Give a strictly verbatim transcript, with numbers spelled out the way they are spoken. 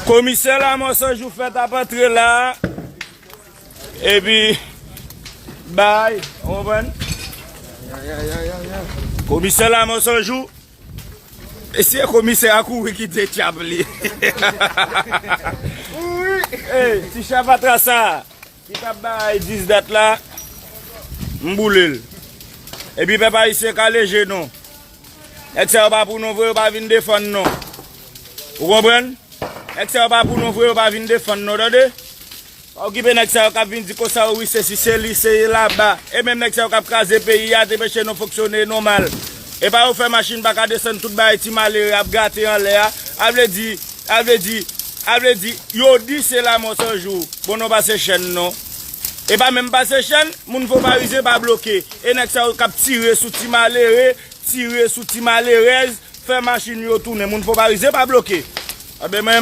Komisè Lamò Sanjou fèt ap antre la. Epi, bay, ou konprann? Komisè Lamò Sanjou. E se komisè a kouri kite tchap li. Ey, ti chapatra sa ki t ap bay dis dat la, m boule l. Epi pèp ayisyen ka leje non. Nèg sa yo pa pou nou vre, yo pa vin defann non. Ou konprann? Nèg sa yo pa pou nou vre, yo pa vin defann non, tande? Pa okipe nèg sa yo k ap vin di konsa, wi, se si se li, se laba. E menm nèg sa yo k ap kraze peyi a, te peche nou fonksyone nòmal. E pa yo fè machin pa ka desann tout bagay ti malere ap gate anlè a. A vle di, a vle di, a vle di, yo di se Lamò Sanjou. Bon, nou pase chèn non. E pa menm pase chèn, moun Foparize pa bloke. E nèg sa yo k ap tire sou ti malere, tire sou ti malerèz, fè machin yo tounen. Moun Foparize pa bloke. Anben, mwen,